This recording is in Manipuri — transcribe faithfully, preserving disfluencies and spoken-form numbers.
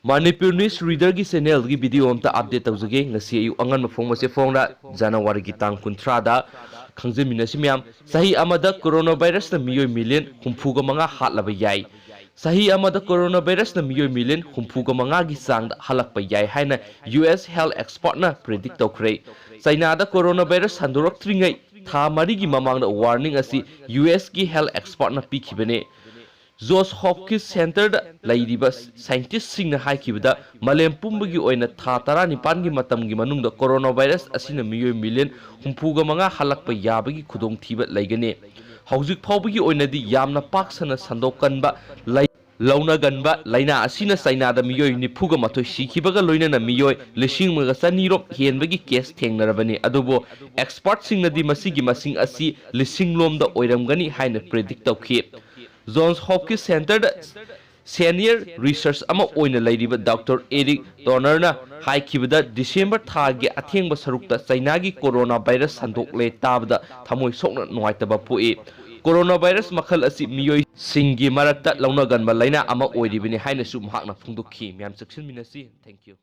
Manipur News Reader-ꯒꯤ channel-ꯒꯤ video ꯑꯝꯇ update ꯇꯧꯖꯒꯦ꯫ ꯉꯁꯤ ꯑꯌꯨꯛ ꯑꯉꯟꯕ ꯐꯣꯡꯕꯁꯦ ꯐꯣꯡꯅ January-ꯒꯤ ꯇꯥꯡ ꯀꯨꯟꯊ꯭ꯔꯥꯗ ꯈꯪꯖꯃꯤꯟꯅꯁꯤ ꯃꯌꯥꯝ꯫ ꯆꯍꯤ ꯑꯃꯗ coronavirus-ꯅ ꯃꯤꯑꯣꯏ million ꯍꯨꯝꯐꯨꯒ ꯃꯉꯥ ꯍꯥꯠꯂꯕ ꯌꯥꯏ꯫ ꯆꯍꯤ ꯑꯃꯗ coronavirus-ꯅ ꯃꯤꯑꯣꯏ million ꯍꯨꯝꯐꯨꯒ ꯃꯉꯥꯒꯤ ꯆꯥꯡꯗ ꯍꯜꯂꯛꯄ ꯌꯥꯏ ꯍꯥꯏꯅ U S health expert-ꯅ predict ꯇꯧꯈ꯭ꯔꯦ꯫ ꯆꯥꯏꯅꯥꯗ coronavirus ꯁꯟꯗꯣꯔꯛꯇ꯭ꯔꯤꯉꯩ ꯊꯥ ꯃꯔꯤꯒꯤ ꯃꯃꯥꯡꯗ warning ꯑꯁꯤ U S-ꯀꯤ health expert-ꯅ ꯄꯤꯈꯤꯕꯅꯤ꯫ Johns Hopkins Center-ꯗ ꯂꯩꯔꯤꯕ scientist-ꯁꯤꯡꯅ ꯍꯥꯏꯈꯤꯕꯗ, ꯃꯥꯂꯦꯝ ꯄꯨꯝꯕꯒꯤ ꯑꯣꯏꯅ ꯊꯥ ꯇꯔꯥꯅꯤꯄꯥꯟꯒꯤ ꯃꯇꯝꯒꯤ ꯃꯅꯨꯡꯗ coronavirus ꯑꯁꯤꯅ ꯃꯤꯑꯣꯏ million ꯍꯨꯝꯐꯨꯒ ꯃꯉꯥ ꯍꯜꯂꯛꯄ ꯌꯥꯕꯒꯤ ꯈꯨꯗꯣꯡꯊꯤꯕ ꯂꯩꯒꯅꯤ꯫ ꯍꯧꯖꯤꯛ ꯐꯥꯎꯕꯒꯤ ꯑꯣꯏꯅꯗꯤ ꯌꯥꯝꯅ ꯄꯥꯛ ꯁꯟꯅ ꯁꯟꯗꯣꯛꯀꯟꯕ ꯂꯩ-, ꯂꯧꯅꯒꯟꯕ ꯂꯥꯏꯅꯥ ꯑꯁꯤꯅ ꯆꯥꯏꯅꯥꯗ ꯃꯤꯑꯣꯏ ꯅꯤꯐꯨꯒ ꯃꯥꯊꯣꯏ ꯁꯤꯈꯤꯕꯒ ꯂꯣꯏꯅꯅ ꯃꯤꯑꯣꯏ ꯂꯤꯁꯤꯡ ꯑꯃꯒ ꯆꯅꯤꯔꯣꯝ ꯍꯦꯟꯕꯒꯤ case ꯊꯦꯡꯅꯔꯕꯅꯤ꯫ ꯑꯗꯨꯕꯨ expert-ꯁꯤꯡꯅꯗꯤ ꯃꯁꯤꯒꯤ ꯃꯁꯤꯡ ꯑꯁꯤ ꯂꯤꯁꯤꯡ ꯂꯣꯝꯗ ꯑꯣꯏꯔꯝꯒꯅꯤ ꯍꯥꯏꯅ predict ꯇꯧꯈꯤ꯫ Johns Hopkins Center-ꯗ senior research ꯑꯃ ꯑꯣꯏꯅ ꯂꯩꯔꯤꯕ Doctor Eric Turner-ꯅ ꯍꯥꯏꯈꯤꯕꯗ, December ꯊꯥꯒꯤ ꯑꯊꯦꯡꯕ ꯁꯔꯨꯛꯇ ꯆꯥꯏꯅꯥꯒꯤ coronavirus ꯁꯟꯗꯣꯛꯂꯦ ꯇꯥꯕꯗ ꯊꯃꯣꯏ ꯁꯣꯛꯅ ꯅꯨꯡꯉꯥꯏꯇꯕ ꯄꯣꯛꯏ꯫ Coronavirus ꯃꯈꯜ ꯑꯁꯤ ꯃꯤꯑꯣꯏꯁꯤꯡꯒꯤ ꯃꯔꯛꯇ ꯂꯧꯅꯒꯟꯕ ꯂꯥꯏꯅꯥ ꯑꯃ ꯑꯣꯏꯔꯤꯕꯅꯤ ꯍꯥꯏꯅꯁꯨ ꯃꯍꯥꯛꯅ ꯐꯣꯡꯗꯣꯛꯈꯤ꯫ ꯃꯌꯥꯝ ꯆꯦꯛꯁꯤꯟꯃꯤꯟꯅꯁꯤ꯫ Thank you꯫